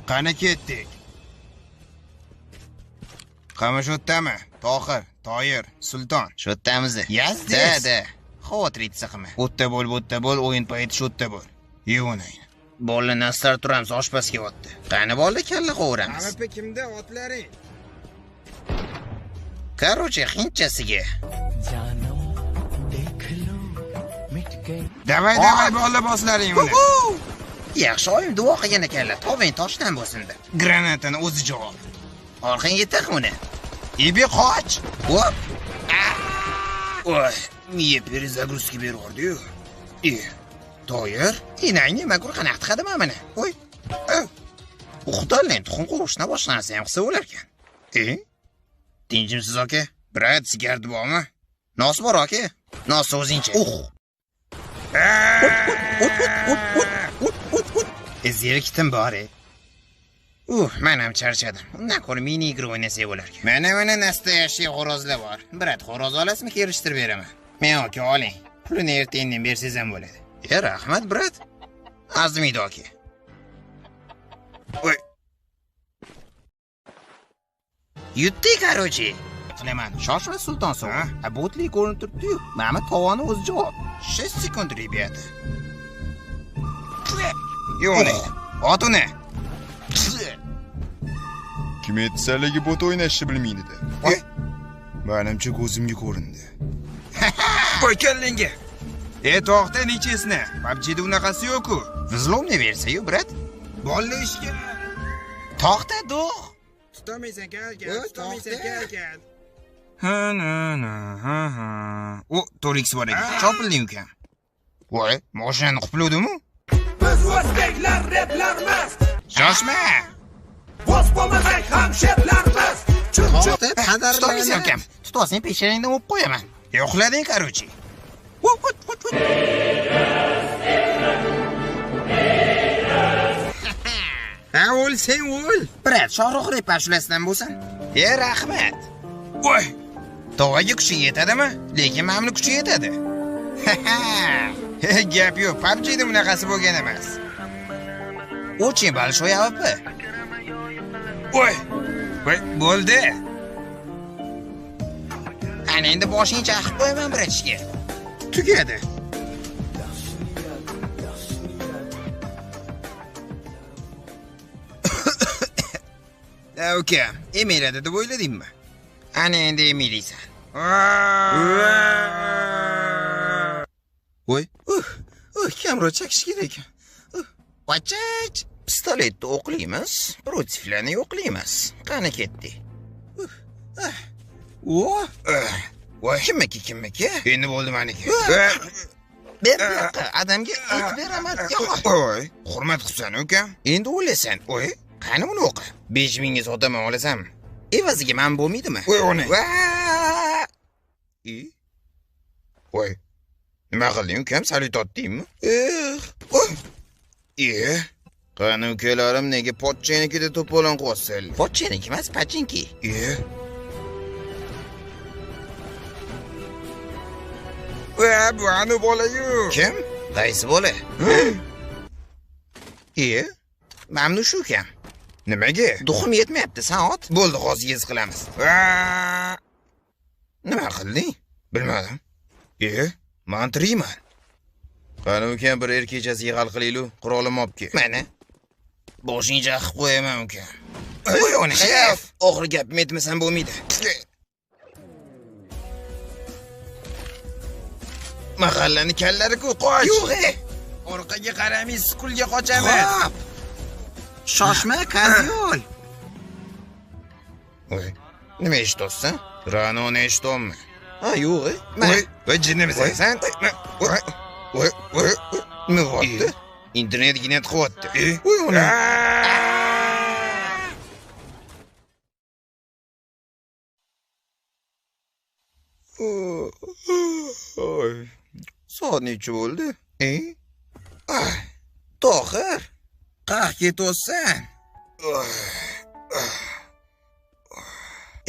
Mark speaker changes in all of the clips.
Speaker 1: Qani ketdik. Qama shu yerdami? Tohir, Toyir, Sulton.
Speaker 2: Shu yerdamiz.
Speaker 1: Я здесь.
Speaker 2: Да, да. Xavotir qilma.
Speaker 1: O'tda bo'l, bu yerda bo'l, o'yin payti shu yerda bo'l. Yuvonang.
Speaker 2: Bolalar nastar turamiz, oshpaz kelyapti. Qani bolalar kalla qovuramiz.
Speaker 1: AWP kimda, otlaring?
Speaker 2: Короче, hindchasiga.
Speaker 3: जानम देख लो मिट गई
Speaker 1: Давай, давай, bolalar boslaring uni.
Speaker 2: Yaxshi oyim duo qilgan ekanlar, toving toshdan bo'lsin deb.
Speaker 1: Granatani o'zi javob.
Speaker 2: Orqangga tiq uni.
Speaker 1: Ibi qoch.
Speaker 2: Hop. Voy, miya перезагрузка bervordi-yu. E, Toyir, enang nima kur qanaqa tiqadi mana buni? Voy. Uxdallang tuxum qovurishdan boshqa narsa ham qilsa bo'larkan. E? Tinchimsiz aka?
Speaker 1: Брат, sigaret bormi?
Speaker 2: Nos bor aka. Nos o'zingcha. Uh. Ut, ut, ut, ut, ut, ut, ut. E, zerikdim bor. E. Men ham charchadim. Undan ko'ra mini игра o'ynasak bo'larkan. Mana mana настоящий xo'rozlar bor. Брат, xo'roz olasizmi, kelishtirib beraman. Men aka oling. Pulini ertangan bersangiz ham bo'ladi. E, rahmat, брат. Arzimaydi aka. Oy. Yutdik, короче. Qilaman. Shoshma Sulton sovg'a. Ha, botli ko'rinib turibdi-yu. Mana tovoni o'zi javob.
Speaker 1: 6 sekund, ребята. Yo'q, ot uni. Kim aytsaligi bot o'ynashni bilmaydi deb.
Speaker 2: Voy.
Speaker 1: Menimcha ko'zimga ko'rindi. Voy kallangga. E, to'xta, nechesini? PUBG'da unaqasi yo'q-ku.
Speaker 2: Взломный версия-yu, брат.
Speaker 1: Bolalar ishga.
Speaker 2: To'xta, do'g'.
Speaker 1: Tutolmaysan, kal,
Speaker 2: Voy,
Speaker 1: kal, tutolmaysan,
Speaker 2: to'xta.
Speaker 1: Kal, kal. Ha na na ha ha. O, 4x bor ekan. Chopilding ukam. Voy, mashinani quplovdimi?
Speaker 4: Biz o'zbeklar replarmiz.
Speaker 1: Shoshma.
Speaker 4: Bo'z bo'lmasak ham sherlarmiz. Chunki
Speaker 2: To'xta,
Speaker 1: Tutolmaysan
Speaker 2: padarlarni.
Speaker 1: ukam.
Speaker 2: Tutolsang peshonangdan o'pib qo'yaman.
Speaker 1: E, uxlading, короче.
Speaker 2: Voy, voy, voy, voy.
Speaker 1: Ha, o'lsang o'l.
Speaker 2: Брат, Shohruh rep ashulasidan bo'lsin.
Speaker 1: E, rahmat. Voy. Tog'aga kuching yetadimi? Lekin mana buni kuchi yetadi. Gap yo'q, PUBG'da bunaqasi bo'lgan emas.
Speaker 2: Очень большой AWP.
Speaker 1: Voy. Voy, bo'ldi.
Speaker 2: Ana endi boshingni chaqib qo'yaman братишка.
Speaker 1: Tugadi. Ha, uka, emiradi deb o'yladingmi?
Speaker 2: Ana endi emiriysan.
Speaker 1: Voy, kamroq chakish kerak ekan.
Speaker 2: Vachach, pistoletni o'qlaymiz, против larni yo'qlaymiz. Qani ketdik.
Speaker 1: O, voy,
Speaker 2: Kimniki, kimniki?
Speaker 1: Endi bo'ldi meniki.
Speaker 2: Ber bu yoqqa, adamga et beraman. Yo'q.
Speaker 1: Voy, hurmat qilsan ukam.
Speaker 2: Endi o'ylasan,
Speaker 1: Voy,
Speaker 2: qani uni o'qi. 5000 ga sotaman, olasanmi? Evaziga men bo'lmaydimi?
Speaker 1: Voy, ona.
Speaker 2: Va!
Speaker 1: E? Voy. Nima qilding ukam? Salyut otdingmi?
Speaker 2: Eh, voy.
Speaker 1: E? Qani ukalarim nega pochchanikida to'polon qilyapsan?
Speaker 2: Pochchaniki emas, pachinki.
Speaker 1: E? Va, bu anu bola-yu.
Speaker 2: Kim? Qaysi bola? E? Mamnun shu ukam.
Speaker 1: Nimaga?
Speaker 2: Дух im yetmayapti, san ot. Bo'ldi, hozir yez qilamiz.
Speaker 1: Va!
Speaker 2: Nima qilding?
Speaker 1: Bilmadim. E, men tirikman. Qani ukam bir erkakchasiga hal qilaylik, qurolimni olib kel.
Speaker 2: Mana. Boshingni chaqib qo'yaman ukam.
Speaker 1: Voy, ona.
Speaker 2: Shef, oxiri gapimni aytmasam bo'lmaydi.
Speaker 1: Mahallani kallari-ku, qoch.
Speaker 2: Yo'q, e.
Speaker 1: Orqaga qaramay skulga qochamiz.
Speaker 2: Hop. Shoshma, kazyol.
Speaker 1: Voy, nima eshityapsan? Ra'noni eshityapman.
Speaker 2: Ha, yo'q, e. Mana.
Speaker 1: Voy, voy, jinnimisan sen? Voy, voy, voy,
Speaker 2: Nima bo'lyapti?
Speaker 1: Internet ginet qilyapti.
Speaker 2: E? Voy, ona.
Speaker 1: Oy.
Speaker 2: Soat necha bo'ldi? E? Ah, Tohir, qayerga ketyapsan?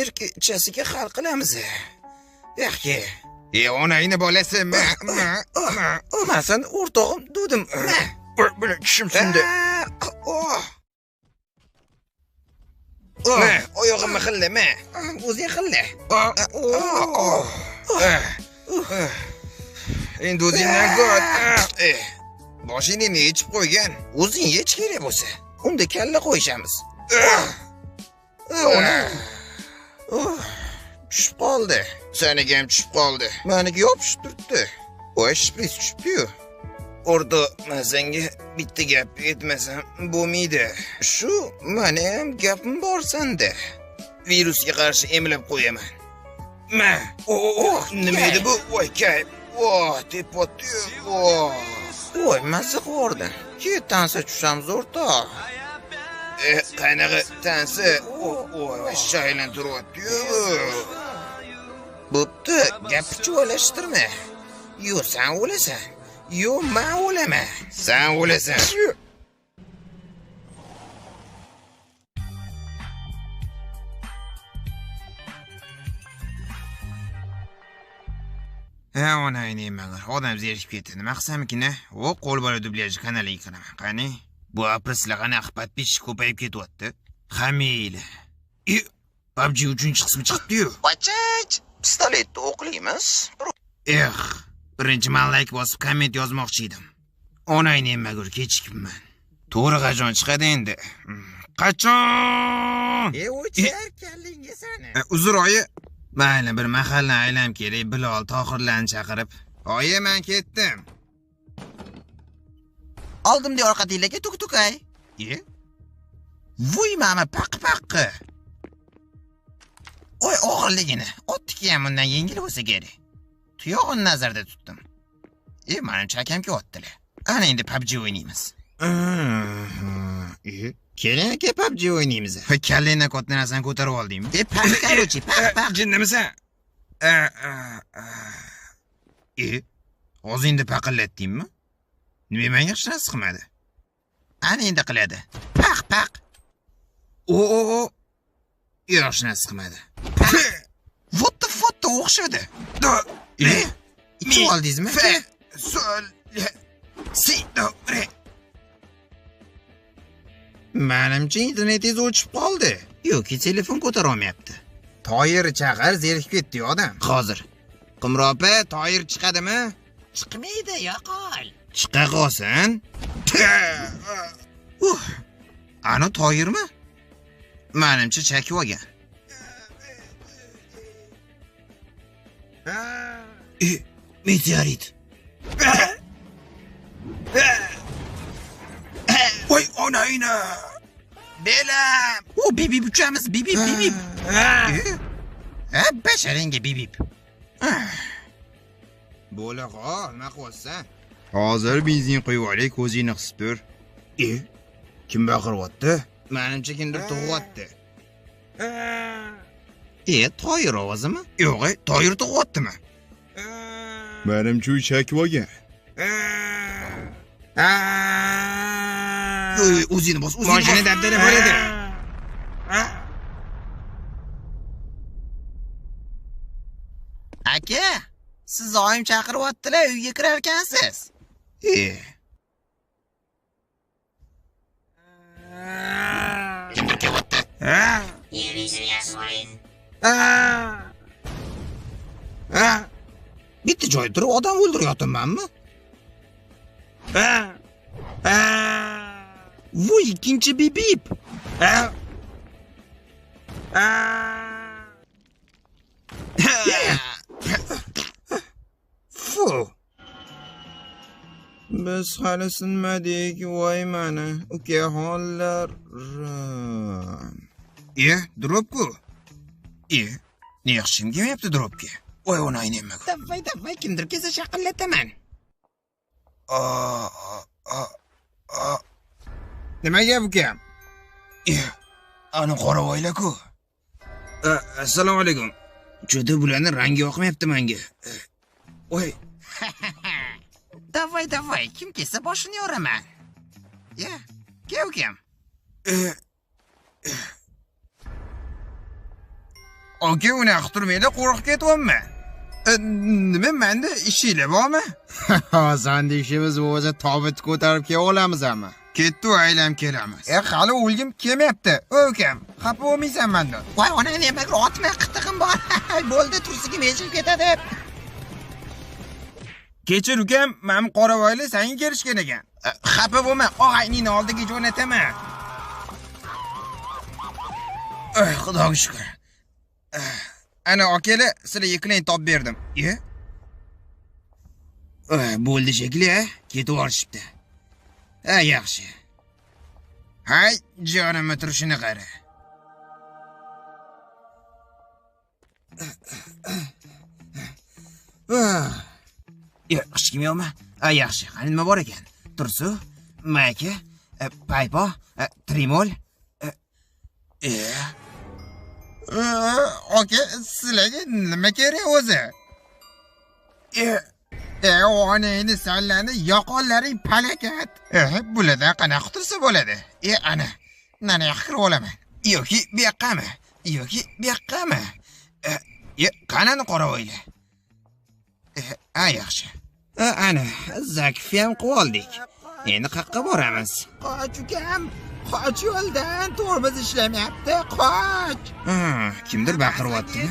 Speaker 2: Erkakchasiga hal qilamiz. Yaxshi.
Speaker 1: E, onangni bolasi. Ma, ma, ma.
Speaker 2: Man seni o'rtog'im dedim. Ma.
Speaker 1: Voy, buni tishim sindi.
Speaker 2: Oh.
Speaker 1: Ma, oyog'imni xilla, ma.
Speaker 2: O'zing xilla.
Speaker 1: Endi o'zingdan ko'r. Boshingni ne yechib qo'ygan?
Speaker 2: O'zing yech kerak bo'lsa. Unda kalla qo'yishamiz. Tushib qoldi.
Speaker 1: Seniki ham tushib qoldi.
Speaker 2: Meniki yopishib turibdi. Voy, shpris tushibdi-yu.
Speaker 1: O'rta, men senga bitta gap aytmasam bo'lmaydi.
Speaker 2: Shu meni ham gapim bor senda.
Speaker 1: Virusga qarshi emlab qo'yaman. Ma, nima edi bu? Voy, kayf. Voy, tepotdi-yu.
Speaker 2: Voy, mazza qilib. Ke tansa tushamiz o'rtoq.
Speaker 1: Qanaqa tansa? Voy, shaylantiryapti-yu.
Speaker 2: Bo'pti, gapni chuvalashtirma. Yo, sen o'lasan. Yo, men o'laman.
Speaker 1: Sen o'lasan. Ha, onangni emalar. Odam zerikib ketdi. Nima qilsamikin? O, qo'l bola dublyaj kanaliga kiraman. Qani? Bu aprislar qanaqa podpисчик ko'payib ketyapti. Hammaylar. PUBG 3-qismi chiqibdi-yu.
Speaker 2: Vachach, pistoletni o'qlaymiz.
Speaker 1: Eh, birinchi man like bosib komment yozmoqchi edim. Onangni emagur kechikibman. To'g'ri qachon chiqadi endi? Qachon?
Speaker 2: O'char kallingga sani.
Speaker 1: Uzr oyi. Mayli, bir mahallani aylanib kelay, Bilol, Tohirlarni chaqirib. Oyi, men ketdim.
Speaker 2: Oldimda orqadinglarga tuk-tukay. Vuy, mama paq-paqqi. Oy, og'irligini. Otniki ham undan yengil bo'lsa kerak. Tuyog'ini nazarda tutdim. Menimcha akam kelyaptilar. Ana endi PUBG o'ynaymiz. Keling aka, PUBG o'ynaymiz.
Speaker 1: Kallangdan katta narsani ko'tarib oldingmi?
Speaker 2: Paq, короче, paq.
Speaker 1: Jinnimisan? O'zingni paqillatdingmi? Nima menga hech narsa qilmadi.
Speaker 2: Ana endi qiladi. Paq, paq.
Speaker 1: O. Yo'q, hech narsa qilmadi.
Speaker 2: What the fuck o'xshadi. Ichib oldingizmi?
Speaker 1: Fe, sol, si, do, re.
Speaker 2: Menimcha internetingiz o'chib qoldi. Yoki telefon ko'tara olmayapti.
Speaker 1: Toyir chaqir, zerikib ketdi odam.
Speaker 2: Hozir.
Speaker 1: Qumri opa, Toyir chiqadimi?
Speaker 2: Chiqmaydi, yo'qol.
Speaker 1: Chiqa qolsin. Ana Toyirmi? Menimcha chakib olgan. Meteorit. Voy onayna.
Speaker 2: Belam. O bibip uchamiz, bibip bibip. Ha, basharingga bibip.
Speaker 1: Bo'la qol, nima qilyapsan? Hozir benzin quyib olay, ko'zingni qisib tur. Kim baqiryapti?
Speaker 2: Menimcha kimdir tug'yapti. Toyir ovozimi?
Speaker 1: Yo'q, Toyir tug'yaptimi?
Speaker 5: Menimcha u chakib olgan.
Speaker 2: O'zingni bos, o'zingni.
Speaker 1: Mashina dabdala bo'ladi.
Speaker 2: Aka, siz oyim chaqiryaptilar, uyga kirar ekansiz.
Speaker 1: Kimdir kelyapti.
Speaker 2: Bitta joyda turib odam o'ldiryapmanmi? Voy, ikkinchi bibip.
Speaker 1: Fu. Biz hali sinmadik, voy mani ukaxonlarim. Dropku. Ne yaxshim kelmayapti dropga. Voy onangni emaku.
Speaker 2: Davay, davay, kimdir kelsa shaqillataman.
Speaker 1: Nima gap ukam? Ana qoravoylar-ku. Assalomu alaykum. Juda bularni rangi yoqmayapti menga. Voy.
Speaker 2: Davay, davay, kim kelsa boshini yoraman. Ya, kel ukam.
Speaker 1: Aka, unaqa turmaydi, qo'rqib ketyapman. Nima menda ishinglar bormi?
Speaker 5: Sanda ishimiz bo'lsa, tobut ko'tarib kela olamiz ama.
Speaker 1: Ketdi, aylanib kelamiz. Hali o'lgim kelmayapti. Ukam, xafa bo'lmaysan mendan.
Speaker 2: Voy onang nimaga otma, qitig'im bor. Bo'ldi, tursigim yechilib ketadi.
Speaker 1: Kechir ukam, men qoravoyli senga kelishgan ekan. Xafa bo'lma, og'ayningni oldiga jo'nataman. Xudoga shukr. Ana akela, sizlarga klient topib berdim. Bo'ldi shekilli, ketib olishibdi. Ha, yaxshi. Hay, jonimni turishini qara. Hech kim yo'qmi? Yaxshi, qani nima bor ekan? Tursu, Mayka, Paypo, Trimol.
Speaker 2: Aka, sizlarga nima kerak o'zi? Onangni sallani yoqonlaring palakat. Bulardan qanaqa qutulsa bo'ladi? Ana, mana yoqqa kirib olaman. Yoki bu yoqqami? Yoki bu yoqqami? Qanani qoravoylar? Yaxshi. Ana, zakfi ham qilib oldik. Endi qayerqa boramiz?
Speaker 1: Qoch ukam, qoch yo'ldan, tormoz ishlamayapti, qoch.
Speaker 2: Kimdir baqiryaptimi?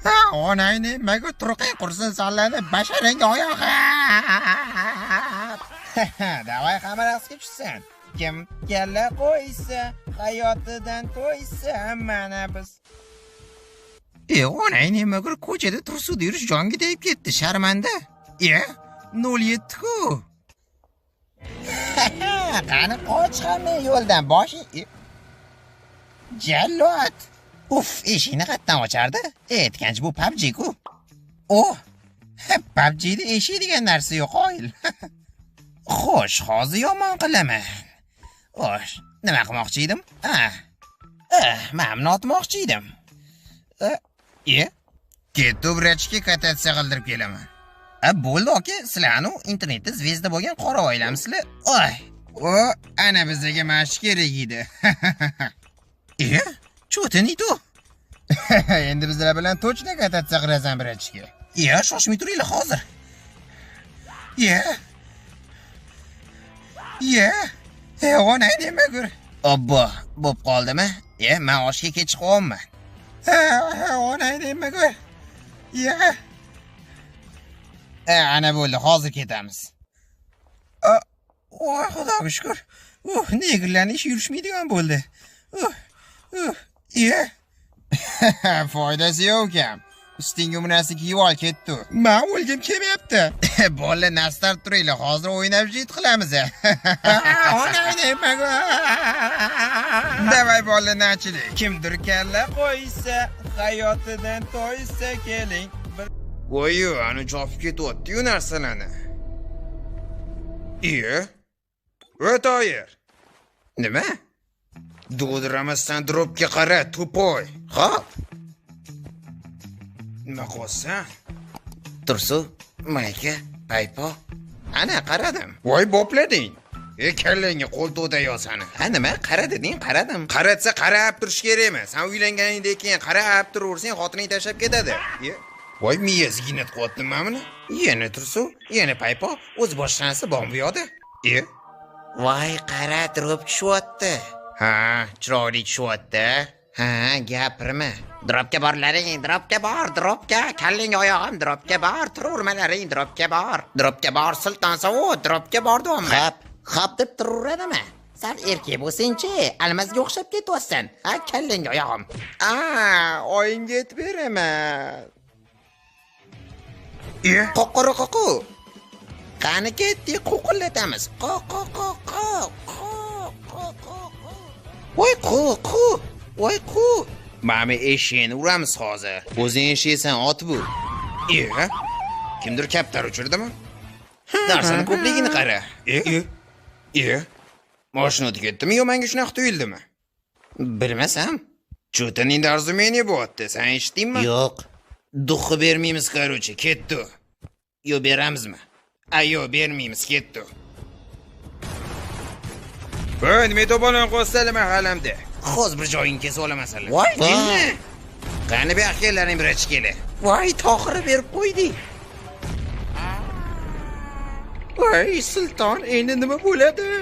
Speaker 1: Ha, onangni nimaga turqing qursin sallani, basharangga oyog'i. Davay hamma raqsga tushsin. Kim kalla qo'ysa, hayotidan to'ysa, mana biz.
Speaker 2: Onang nimaga ko'chada tursudi yurish jonga tegib ketdi, sharmanda. 07-ku. Qani qoch hamma yo'ldan, boshing. Jallod. Uf, eshikni qayerdan ochardi? Aytgancha bu PUBG-ku. Oh, PUBG'da eshik degan narsa yo'q, qoyil. Xo'sh, hozir yomon qilaman. Xo'sh, nima qilmoqchi edim? Men buni otmoqchi edim.
Speaker 1: Ketdi, vrachga katatsiya qildirib kelaman.
Speaker 2: Bo'ldi aka, sizlarni internetda zvezda bo'lgan qora oilamsizlar. Oy,
Speaker 1: ana bizga mana shu kerak edi.
Speaker 2: Что-то не то.
Speaker 1: Endi bizlar bilan точно katatsiya qilasan vrachga.
Speaker 2: Shoshmay turinglar hozir.
Speaker 1: Onang nima ko'r?
Speaker 2: Obbo, bo'p qoldimi? Men oshga kech qolyapman.
Speaker 1: Onang nima ko'r? Ana bo'ldi, hozir ketamiz.
Speaker 2: Voy, Xudoga shukr. Negrlarning ishi yurishmaydigan bo'ldi.
Speaker 1: Foydasi yo'q ukam. Ustingga bunasi kiyib ol, ketdi. Men o'lgim kelmayapti.
Speaker 2: Bolalar, nastar turinglar, hozir o'ynab jit qilamiz.
Speaker 1: Onang nima ko'r? Davay bolalar, nachilik. Kimdir kalla qo'ysa, hayotidan to'ysa, keling.
Speaker 2: Voy, ani chopib ketyapti-yu narsalarni.
Speaker 1: O'toyir.
Speaker 2: Nima?
Speaker 1: Dovdiramasdan dropga qara, tupoy.
Speaker 2: Xo'p.
Speaker 1: Nima qilyapsan?
Speaker 2: Tursu, Mayka, Paypo. Ana qaradim.
Speaker 1: Voy, boplading. Kallangga qo'ltiqda yosani.
Speaker 2: Ha, nima? Qara deding, qaradim.
Speaker 1: Qaratsa qarab turish kerakmi? Sen uylanganingdan keyin qarab turaversang, xotining tashlab ketadi. Voy, miyasi ginat qilyaptimi mana buni?
Speaker 2: Yana Tursu, yana Paypo, o'z boshlanasi bormi bu yoqda? Voy, qara, drop tushyapti. Ha, chiroyli tushyapti. Ha, gapirma. Dropga borlaring, dropga bor, dropga, kallang oyog'im, dropga bor, turavermalaring, dropga bor. Dropga bor, Sulton Sovut, dropga bor deyapman. Hop, hop deb turaveradimi? Sal erkak bo'lsang-chi, almazga o'xshab ketyapsan. Ha, kallang oyog'im.
Speaker 1: Oyimga aytib beraman.
Speaker 2: Qo'qiri qo'qu. Qani ketdik, qo'qillatamiz. Qo qo qo qo qo qo qo. Voy qo qo. Voy qo.
Speaker 1: Mana eshikni uramiz hozir.
Speaker 2: O'zing eshiksan, ot bu.
Speaker 1: Kimdir kaptar uchirdimi?
Speaker 2: Narsani ko'pligini qara.
Speaker 1: Mashina o'tib ketdimi yo menga shunaqa tuyuldimi?
Speaker 2: Bilmasam.
Speaker 1: Что-то недоразумение bo'lyapti. Sen eshitdingmi?
Speaker 2: Yo'q.
Speaker 1: Duxi bermaymiz, короче, ketdi.
Speaker 2: Yo beramizmi?
Speaker 1: Yo'q, bermaymiz, ketdi. Voy, nima to'polon qo'ysalar mahallamda?
Speaker 2: Hozir bir joyingni kesib olaman seni.
Speaker 1: Voy, jinni.
Speaker 2: Qani bu yoqqa kellaring bir kela. Voy, tohiri berib qo'ydik.
Speaker 1: Voy, Sulton, endi nima bo'ladi?